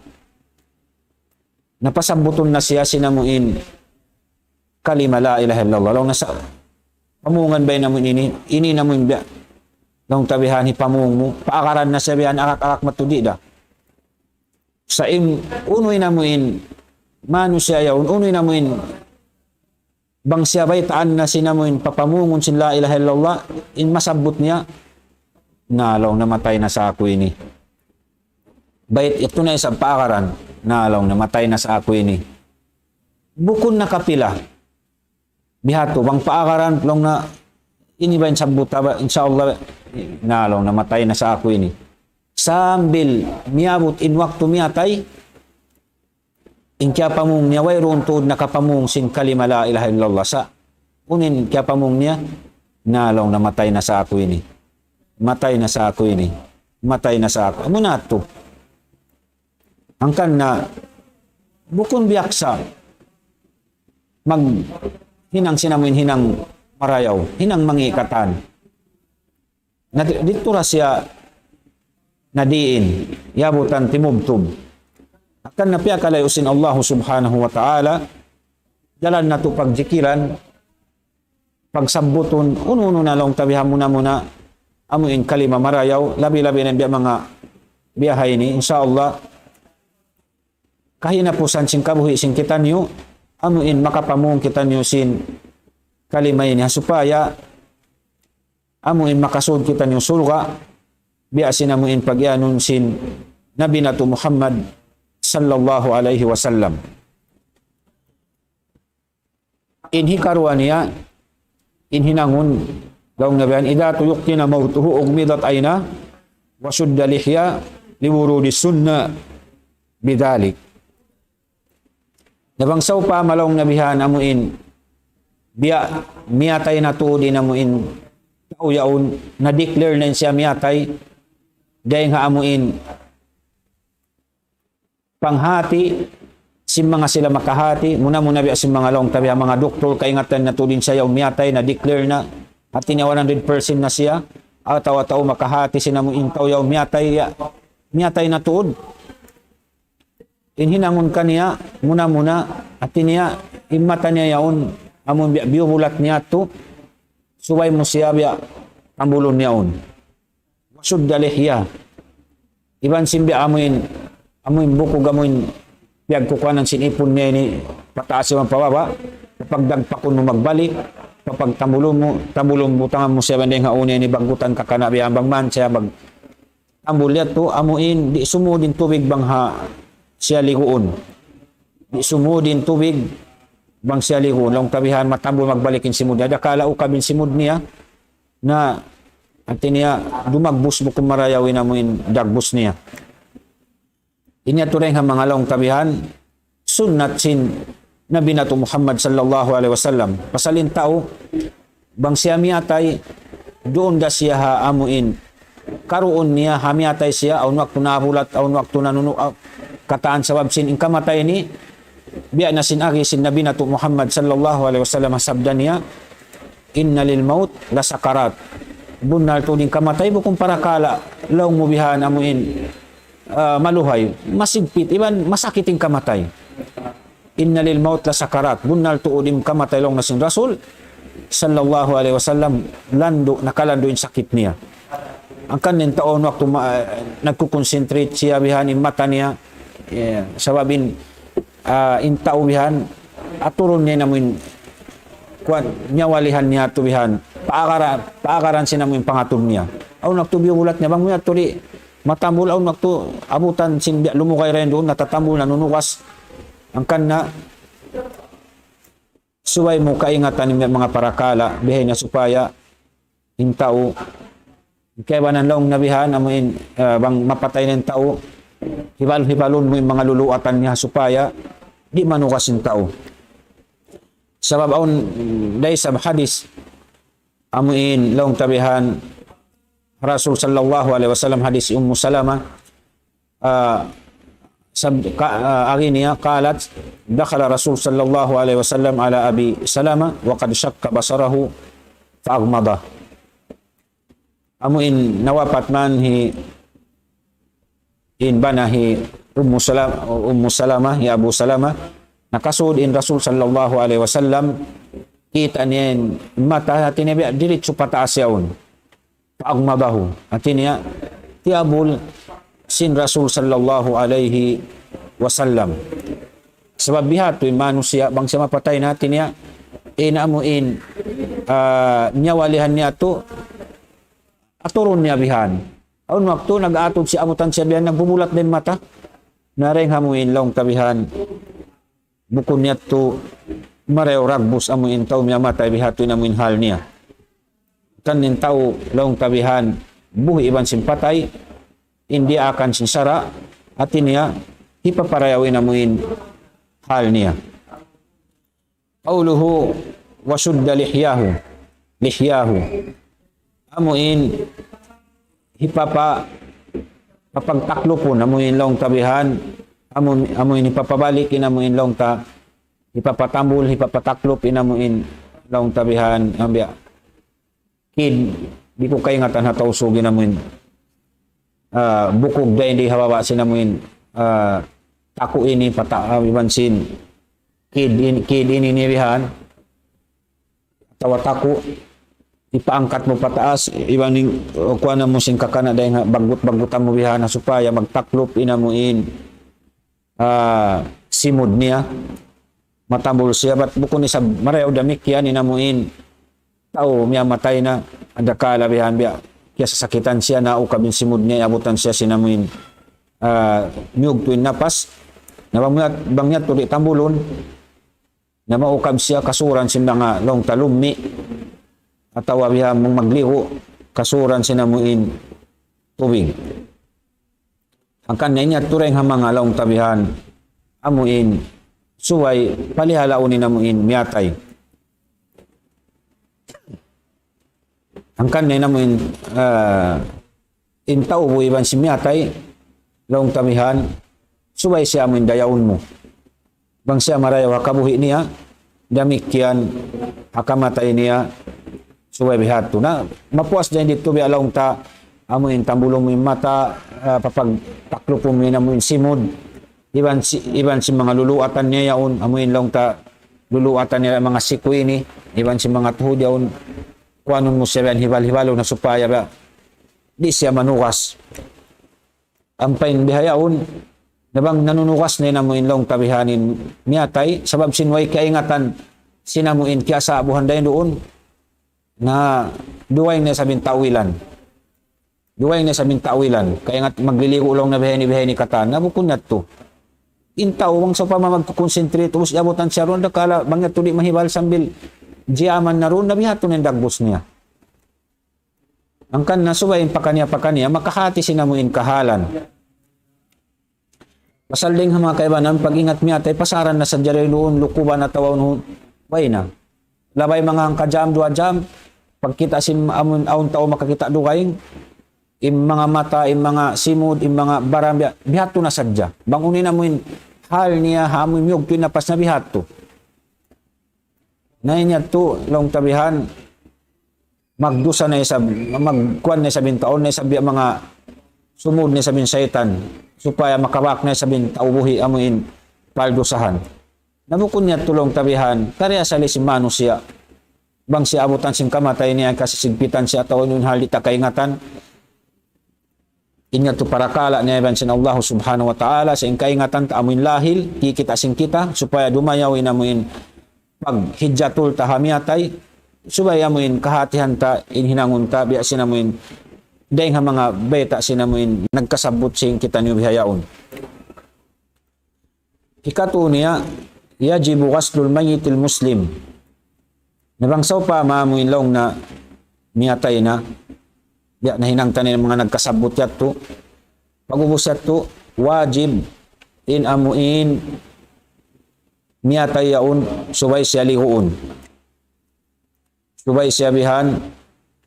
na pasabbutun na siya sin amu in kalima la ilaha illallah. Laung na sa, pamungan ba in amu in ini, ini in amu in biya', laung ta bihan hipamung mu, paagaran na siya bihan, agak-agak matu di' da. Sa' in unu in amu in manusiya' yaun, unu in amu in bang siya baytaan na sin amu in papamungun sin la ilaha illallah, in masabbut niya, na laung na matay na sa aku ini. Bayt yadtu na isab paagaran, na laung na matay na sa aku ini. Bukun nakapila. Biha' tu, bang paagaran, laung na, ini ba in sabbut ta ba, insya Allah, na laung na matay na sa aku ini. Sambil miyabut in waktu miyatay, in kiyapamung niya, wayruun tuud nakapamung sin kalima la ilaha illallah. Sa', unu in kiyapamung niya, na laung na matay na sa aku ini. Matay na sa aku ini. Matay na sa aku. Amu na tu. Hangkan na, bukun biyaksa maghinang sin amu in hinang marayaw, hinang mangī' katan. Na di-, didtu ra siya nadiin, iyabutan timubtub. Hangkan na piyakalayu' sin Allah subhanahu wa ta'ala, jalan natu' pagjikiran, pagsabbutun, unu-unu na laung ta biha' muna-muna, amu in kalima marayaw, labi-labi na biya' manga biya' ha ini, insya Allah, kahinapusan sin kabuhi' sin kitaniyu, amu in makapamung kitaniyu sin kalima ini, ha supaya amu in makasud kitaniyu surga', biya' sin amu in pag-iyanun sin Nabi natu' Muhammad sallallahu alayhi wasallam. In hikaruwa niya, in hinangun Laung Nabi, إذا توقن موته أغمضت عيناه وشد لحياه لورود السنة بذلك. Na bang sawpama laung Nabi ha amuin, biya' miyatay na tuud in amuin tau yaun, na-declare na in siya miyatay, dayng ha amuin panghati, sin manga sila makahati, muna-muna biya' sin manga laung Nabi ha manga doktor, kaingatan na tuud in siya yaun miyatay, na-declare na, hati niya one hundred percent na siya, atawa tau makahati sin amuin tau yaun miyatay, ya, miyatay na tuud. In hinangun kaniya, muna-muna, hati niya, in mata niya yaun, amun biya', biyubulat niya tu, subay mu siya biya' tambulun yaun. وشد لحياه. Iban sin biya' amuin, amuin bukug amuin piyagkukuanan sin ipun niya ini, pataas iban pababa', papagdagpakun mu magbalik, papagtambulun mu, tambulun butangan mu siya bang dayng ha unu ini baggutan kakana' biya' bang man siya mag-, tambul yadtu, amuin, di' sumud in tubig bang ha siya liguun. Di' sumud in tubig bang siya liguun. Laung Nabi ha matambul magbalik in simud niya. Dakala' ukab in simud niya. Na, hati niya, dumagbus bukun marayaw in amuin dagbus niya. Ini atu dayng ha manga laung Nabi ha, sunnat sin Nabi natu' Muhammad sallallahu alayhi wasallam. Pasal in tau, bang siya miyatay, duun da siya ha amuin. Karuun niya ha miyatay siya, awn waktu nabulat, awn waktu nanunu-, aw-, katan sabab sin in kamatay ini, biya' na sin agi sin Nabi natu' Muhammad sallallahu alayhi wasallam ha sabda niya, إن للموت لسكرات. Bunnal tuud in kamatay bukun parakala', laung mu bihan amuin, ah, maluhay, masigpit, iban masakit in kamatay. إن للموت لسكرات. Bunnal tuud in kamatay laung na sin Rasul sallallahu alayhi wasallam, landu', nakalandu' in sakit niya. Hangkan in tau waktu ma-, nagkukonsentrate siya bihan in mata niya, ya, sabab in, ah, in tau bihan, aturun niya in amuin, kuwan, nyawalihan niya tu bihan, paagaran, paagaran sin amuin pangatud niya. Awn waktu biyubulat niya, bang mu yadtu di' matambul, awn waktu abutan sin biya' lumugay ra yan duun, natatambul, nanunugas. Hangkan na, subay mu kaingatan in manga parakala', bihaini supaya in tau, kaibanan laung na bihan, amuin, ah, bang mapatay na in tau, hibal-hibalun mu in manga luluatan niya supaya di' manugas in tau. Sabab awn, da isab hadis, amuin laung ta bihan, Rasul sallallahu alayhi wasallam, hadis Ummu Salama, ah, sab-, ka-, ah, agi niya, قالت: دخل رسول صلى الله عليه وسلم على أبي سلمة وقد شق بصره فأغمضه. Amuin nawapat man hi, in bana hi Ummu Salam-, Ummu Salama, hi Abu Salama, nakasud in Rasul sallallahu alayhi wasallam, kita' niya in mata, hati niya biya' diritsu pataas yaun. فأغمضه. Hati niya, tiyabul sin Rasul sallallahu alayhi wasallam. Sabab biha' tu in manusiya', bang siya mapatay na, hati niya, in amuin, ah, nyawalihan niya tu, aturun niya bihan. Awn waktu nag-atud siya, abutan siya bihan, nagbubulat da in mata. Na dayng ha amuin laung ta bihan. Bukun yadtu marayaw dagbus amuin tau miyatay, biha' tu in amuin hal niya. Kan in tau laung ta bihan, buhi' iban sin patay, in diyaakan sin sara', hati niya, hipaparayaw in amuin hal niya. قوله: وشد لحياه، لحياه. Amuin hipapa-, papagtaklupun, amuin laung ta bihan, amu-, amuin hipapabalik in amuin laung ta, hipapatambul, hipapataklup in amuin laung ta bihan, ambiya'. Kid, di' ku kaingatan ha Tausug in amuin, ah, bukug dayn di ha baba' sin amuin, ah, taku' ini pata-, ah, iban sin kid in-, kid ini nibihan, atawa taku', ipaangkat mu pataas, iban in, uh, kuwan mu sin kakana' dayn ha baggut-baggutan mu bihan, supaya magtaklup in amuin, ah, simud niya, matambul siya, bat bukun isab marayaw damikkiyan in amuin tau miyatay na, adakala bihan biya' kiyasasakitan siya, naukab in simud niya, abutan siya sin amuin, ah, miyugtu' in napas, na bang niya, bang niya tu di' tambulun, na maukab siya kasuran sin manga laung ta lummi', atawa biha' mag-, magligu', kasuran sin amuin tubig. Hangkan na in yadtu dayn ha manga laung ta bihan, amuin subay palihalaun in amuin miyatay. Hangkan na in amuin, ah, in tau bu iban sin miyatay, laung ta bihan, subay siya amuin dayaun mu. Bang siya marayaw ha kabuhi' niya, damikkiyan ha kamatay niya, subay bihadtu. Na, mapuas dayn didtu biya' laung ta, amuin tambulun mu in mata, ah, papagtaklupun mu in amuin simud, iban si-, iban sin manga luluatan niya yaun, amuin laung ta luluatan niya manga siku ini, iban sin manga tuhud yaun, kuanun mu siya biya' hibal-hibalun na supaya biya' di' siya manugas. Ampa in bihaun, na bang nanunugas na in amuin laung ta bihan in miyatay, sabab sin way kaingatan sin amuin kiyasa'buhan dayn duun, na dugaing na isab in ta'wilan. Dugaing na isab in ta'wilan. Kaingat magliligu' laung na biha' ini, biha' ini katan. Na bukun yadtu. In tau, bang sawpama magkukonsentrate, ubus yabutan siya duun, dakala', bang yadtu di' mahibal sambil jiyaman na duun, na bihadtu na in dagbus niya. Hangkan na subay in pakaniya-pakaniya, makahati sin amuin kahalan. Pasal dayn ha manga kaibanan, pag-ingat miyatay, pasaran na sadja dayn duun, lukuban atawa unu, way na. Labay manga hangka jam, duwa jam, pagkita' sin amun, awn tau makakita' dugaing, in manga mata, in manga simud, in manga baran, biya', bihadtu na sadja. Bang unu in amuin hal niya, ha amuin miyugtu' in napas na bihadtu. Na in yadtu, laung ta bihan, magdusa na isab, magkuan na isab in tau, na isab biya' manga sumud na isab in saytan, supaya makabak na isab in tau buhi' amuin paldusahan. Na bukun yadtu laung ta bihan, kari asal sin manusiya'. Bang siya abutan sin kamatay niya, kasisigpitan siya atawa in hal di' ta kaingatan. In yadtu parakala' niya iban sin Allah Subhanahu wa Ta'ala, sa' in kaingatan ta amuin lahil, kikita' sin kita, supaya dumayaw in amuin paghijjatul ta ha miyatay, subay amuin kahatihan ta in hinangun ta, biya' sin amuin dayn ha manga bayta' sin amuin nagkasabbut sin kitaniyu bihaun. Hikatu niya, يجب غسل الميت المسلم. Na bang sawpama amuin laung na miyatay na, biya' nahinang ta na in manga nagkasabbut yadtu. Pag'ubus yadtu, wajib in amuin miyatay yaun subay siya liguun. Subay siya bihan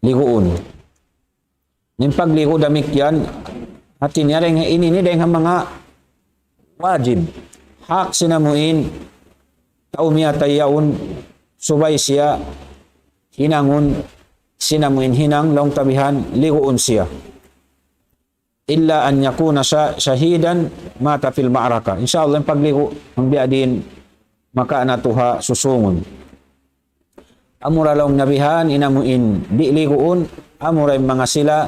liguun. In pagligu damikkiyan, hati niya dayn ha ini, ini dayn ha manga wajib. Hak sin amuin tau miyatay yaun, subay siya hinangun, sin amuin hinang, laung ta bihan, liguun siya. إلا أن يكون شا-، شهيدا مات في المعركة. Insya Allah, in pagligu, bang biya' diin makawa' natu' ha susungun. Amura laung ta bihan, in amuin di' liguun, amura in manga sila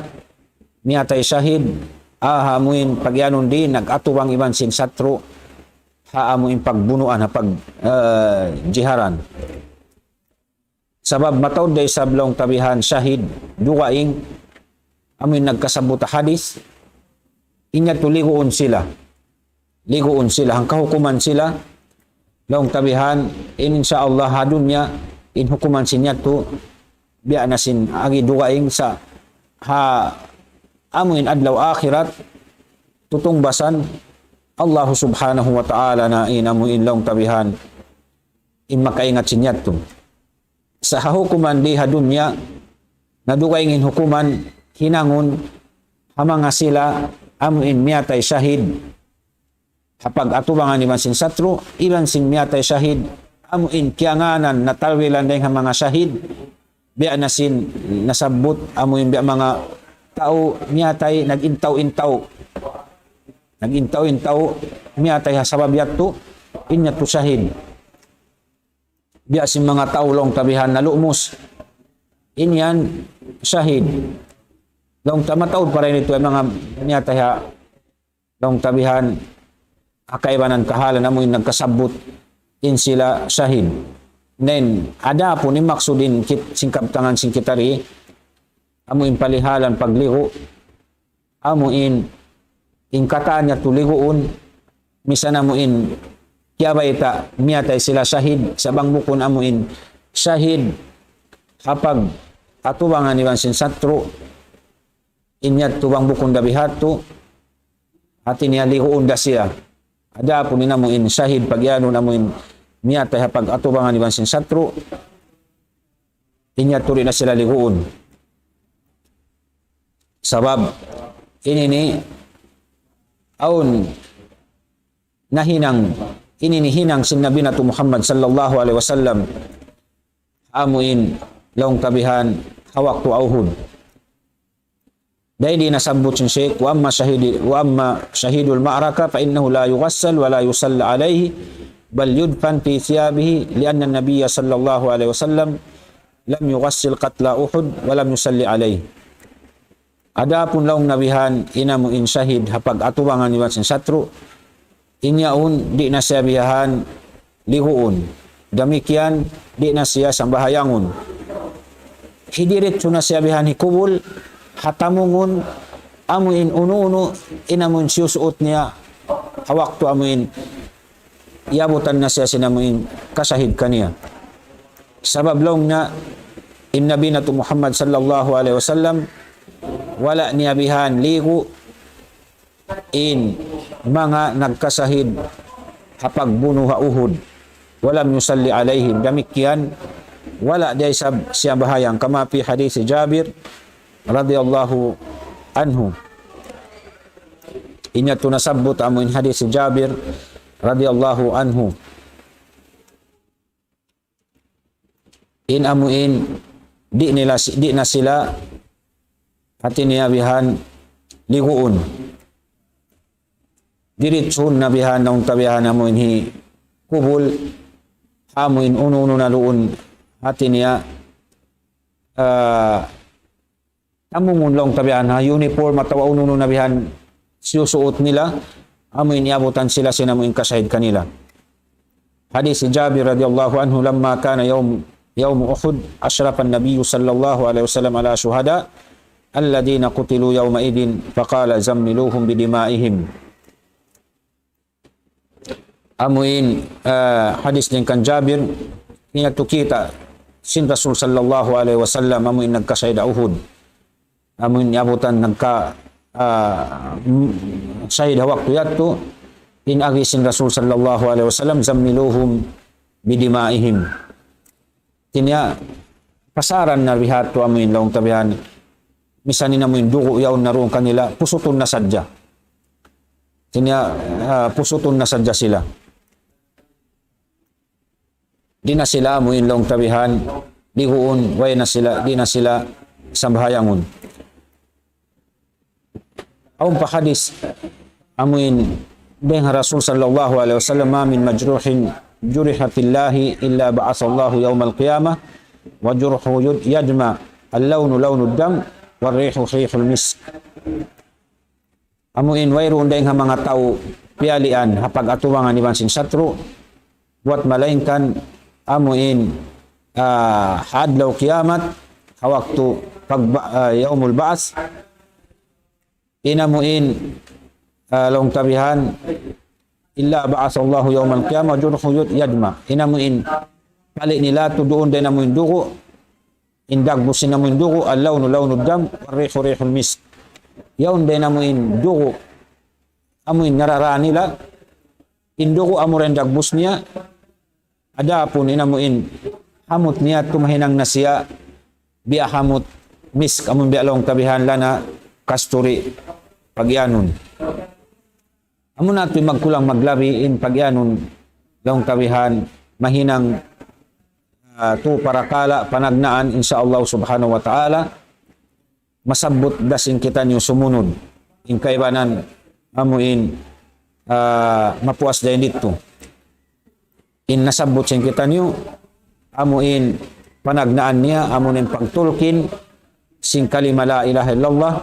miyatay shahid, ha amuin pagiyanun di' nag-atubang iban sin satru', ha amuin pagbunuan, ha pag, eh, jiharan. Sabab mataud da isab laung ta bihan shahid, dugaing, amuin nagkasabbut ha hadith, in yadtu liguun sila. Liguun sila, hangkan hukuman sila, laung ta bihan, in insya Allah ha dunya, in hukuman sin yadtu, biya' na sin agi dugaing sa' ha amuin adlaw akhirat, tutungbasan Allah Subhanahu wa Ta'ala na in amuin laung ta bihan, in makaingat sin yadtu. Sa' ha hukuman di ha dunya, na dugaing in hukuman hinangun ha manga sila amuin miyatay shahid, ha pag-atubangan iban sin satru', iban sin miyatay shahid, amuin kiyangānan na talwilan dayn ha manga shahid, biya' na sin nasabbut, amuin biya' manga tau miyatay, nag-intaw-intaw. Nag-intaw-intaw, miyatay ha sabab yadtu, in yadtu shahid. Biya' sin manga tau laung ta bihan nalumus. In yan, shahid. Laung ta mataud pa dayn ditu in manga miyatay ha, laung ta bihan, ha kaibanan kahalan amuin nagkasabbut, in sila shahid. Then, adapun in maksud in kit-, sin kabtangan sin kita di, amuin palihalan pagligu, amuin in katan yadtu liguun, misan amuin kiyabayta' miyatay sila shahid, sa' bang bukun amuin shahid ha pag, atubangan iban sin satru', in yadtu bang bukun da bihadtu, hati niya liguun da siya. Adapun in amu in shahid pagiyanun amu in miyatay ha pag-atubangan iban sin satru', in yadtu di' na sila liguun. Sabab, ini ini awn nahinang, ini ini hinang sin Nabi natu' Muhammad sallallahu alayhi wasallam, amu in laung ta bihan ha waktu Uhud. Dayn di nasabbut sin Shaykh, وأما شهيد، وأما شهيد المعركة فإنه لا يغسل ولا يصلى عليه، بل يدفن في ثيابه، لأن النبي صلى الله عليه وسلم لم يغسل قتلى أحد ولم يصل عليه. Adapun laung ta bihan in amu in shahid ha pag-atubangan iban sin satru', in yaun di' na siya bihan liguun. Damikkiyan di' na siya sambahayangun. Hidiritsu na siya bihan hikubul, ha tamungun amu in unu-unu in amu in siyusuut niya ha waktu amu in iyabutan na siya sin amu in kashahid kaniya. Sabab laung niya in Nabi natu' Muhammad sallallahu alayhi wasallam wala' niya bihan ligu in manga nagkashahid ha pagbunu' ha Uhud. ولم يصل عليهم. Damikkiyan wala' da isab siyambahayang, كما في حديث جابر رضي الله عنه. In yadtu nasabbut amu in hadith Jabir radiyallahu anhu. In amu in di' nila si-, di' na sila hati niya bihan liguun. Diritsuhun na bihan laung ta bihan amu in hikubul, amu in unu-unu na duun hati niya, ah, tamungun laung ta bihan ha uniform atawa unu-unu na bihan siyusuut nila, amu in iyabutan sila sin amu in kashahid kanila. Hadith Jabir radiyallahu anhu, لما كان يوم، يوم أحد أشرف النبي صلى الله عليه وسلم على الشهداء الذين قتلوا يومئذ فقال زملوهم بدمائهم. Amu in, ah, hadith dayn kan Jabir, in yadtu kita' sin Rasul sallallahu alayhi wasallam amu in nagkashahid ha Uhud. Amu in iyabutan nagka, ah, m-, shahid ha waktu yadtu, in agi sin Rasul sallallahu alayhi wasallam, زملوهم بدمائهم. Hati niya, pasaran na bihan tu amu in laung ta bihan. Misan in amu in dugu' yaun na duun kanila, pusutun na sadja. Hati niya, ah, pusutun na sadja sila. Di' na sila amu in laung ta bihan, liguun, way na sila, di' na sila sambahayangun. Awn pa hadith amu in dayn ha Rasul sallallahu alayhi wasallam, ما من مجروح جرح في الله إلا بعثه الله يوم القيامة وجرحه يد-، يدمع، اللون لون الدم والريح ريح المسك. Amu in wayruun dayn ha manga tau piyalian ha pag-atubangan iban sin satru', buwat malaingkan amu in, ah, ha adlaw kiyamat, ha waktu pagba-, ah, yawmul ba'as, in amu in, ah, laung ta bihan, إلا بعثه الله يوم القيامة جرحه يد-، يدمع. In amu in pali' nila tu duun dayn amu in dugu', in dagbus sin amu in dugu', اللون لون الدم والريح ريح المسك. Yaun dayn amu in dugu', amu in narara nila, in dugu' amura in dagbus niya, adapun in amu in hamut niya tumahinang na siya biya' hamut misk, amu in biya' laung ta bihan lana kasturi pagiyanun. Amu na tuud in magkulang maglabi in pagiyanun laung ta bihan mahinang, ah, tu parakala' panagnaan, insya Allah subhanahu wa ta'ala, masabbut da sin kitaniyu sumunud. In kaibanan amu in, ah, mapuas dayn didtu. In nasabbut sin kitaniyu, amu in panagnaan niya, amu in pagtulkin sin kalima la ilaha illallah,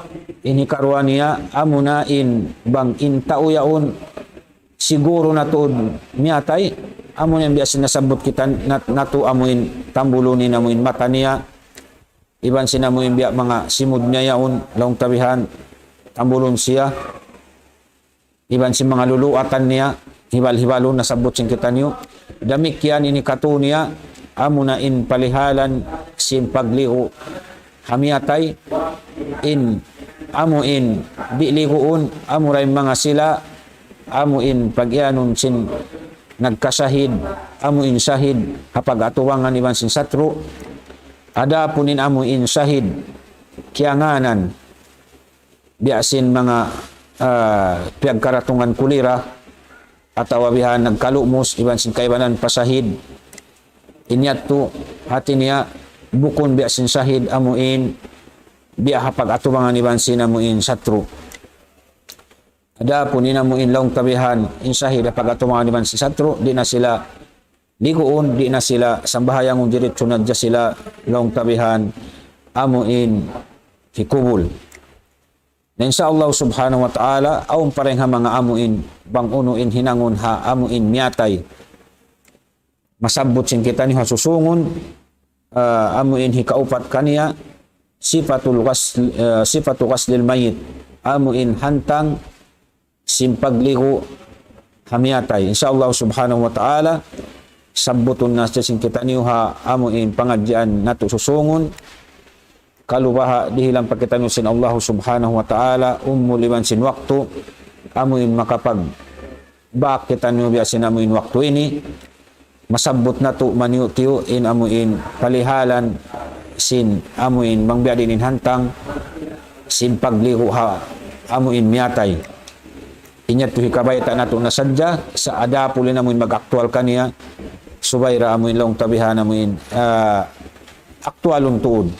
in hikaruwa niya, amu na in bang in tau yaun siguru na tuud miyatay, amu na in biya' sin nasabbut kita nat-, natu', amu in tambulun in amu in mata niya, iban sin amu in biya' manga simud niya yaun, laung ta bihan, tambulun siya. Iban sin manga luluatan niya, hibal-hibalun nasabbut sin kitaniyu. Damikkiyan in hikatu niya, amu na in palihalan sin pagligu'. ha miyatay, in amu in di' liguun, amura in manga sila, amu in pag-iyanun sin nagkasahid, amu in sahid ha pag-atubangan iban sin satru'. Adapun in amu in sahid kiyangānan, biya' sin manga, ah, piyagkaratungan kulira, atawa bihan nagkalumus, iban sin kaibanan pa sahid. In yadtu, hati niya, bukun biya' sin sahid amu in, biya' ha pag-atubangan iban sin amu in satru'. Adapun in amu in laung ta bihan, in sahid ha pag-atubangan iban sin satru', di' na sila liguun, di' na sila sambahayangun, diritsu na hadja sila laung ta bihan, amu in hikubul. Na insya Allah subhanahu wa ta'ala, awn pa dayn ha manga amu in, bang unu in hinangun ha amu in miyatay. Masabbut sin kitaniyu ha susungun, ah, amu in hikaupat kaniya, sifatul ghasl, ah, sifatu ghaslil mayyit, amu in hantang sin pagligu ha miyatay. Insya Allah subhanahu wa ta'ala, sabbutun na sin kitaniyu ha amu in pangadjian natu' susungun, kalu baha' dihilan pa kitaniyu sin Allah subhanahu wa ta'ala, umul iban sin waktu, amu in makapagbak kitaniyu biya' sin amu in waktu ini, masabbut natu' maniyu-tiyu' in amu in palihalan sin amu in bang biya' diin in hantang sin pagligu ha amu in miyatay. In yadtu hikabayta' natu' na sadja, sa' adapun in amu in mag-aktual kaniya, subay da amu in laung ta bihan amu in, ah, aktualun tuud.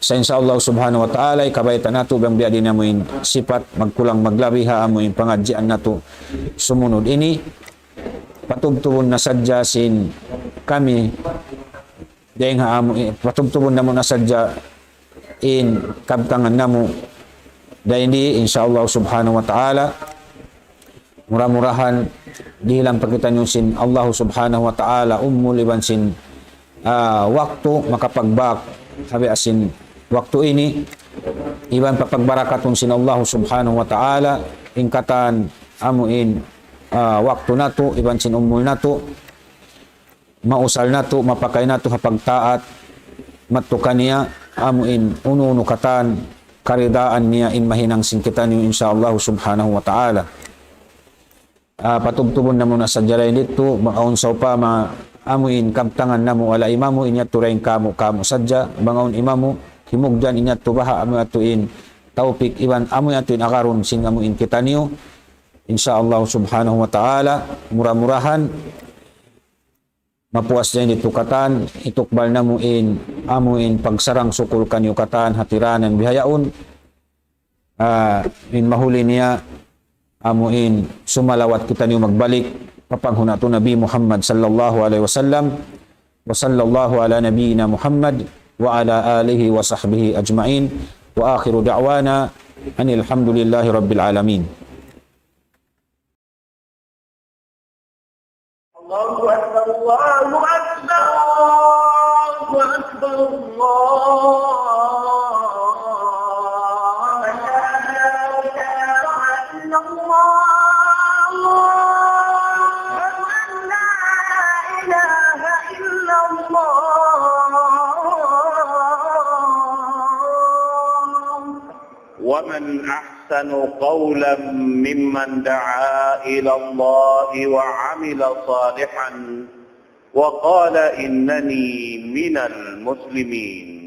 Sa' insya Allah subhanahu wa ta'ala, hikabayta' natu' bang biya' diin amu in sipat magkulang maglabi ha amu in pangadjian natu' sumunud ini. Patubtubun na sadja sin kami, dayn ha amu, eh, patubtubun namu' na sadja in kabtangan namu' dayn di, insya Allah subhanahu wa ta'ala. Mura-murahan dihilan pa kitaniyu sin Allah subhanahu wa ta'ala umul iban sin, ah, waktu makapagbak ha biya' sin waktu ini, iban papagbarakatun sin Allah subhanahu wa ta'ala in katan amu in, ah, waktu natu' iban sin umul natu'. Mausal natu', mapakay natu' ha pagtaat, madtu kaniya, amu in unu-unu katan, karidaan niya in mahinang sin kitaniyu, insya Allah subhanahu wa ta'ala. Ah, patubtubun namu' na sadja dayn ditu, bang awn sawpama, amu in kabtangan namu' wala' imamu, in yadtu dayn kamu', kamu' sadja, bang awn imamu, himugdan in yadtu baha', amu yadtu in tawpik, iban amu yadtu in agarun sin amu in kitaniyu, insya Allah subhanahu wa ta'ala, mura-murahan, mapuas dayn ditu katan, hitukbal namu' in, amu in pagsarang-sukul kaniyu katan, ha tiranan bihaun. Ah, in mahuli niya, amu in sumalawat kitaniyu magbalik, pa panghu' natu' Nabi Muhammad sallallahu alayhi wasallam. وصلى الله على نبينا محمد وعلى آله وصحبه أجمعين. وآخر دعوانا أن الحمد لله رب العالمين. الله أكبر، الله أكبر، الله أكبر، الله أكبر. أشهد أن لا إله إلا الله. أشهد أن لا إله إلا الله. ومن أحسن قولا ممن دعا إلى الله وعمل صالحا وقال إنني من المسلمين.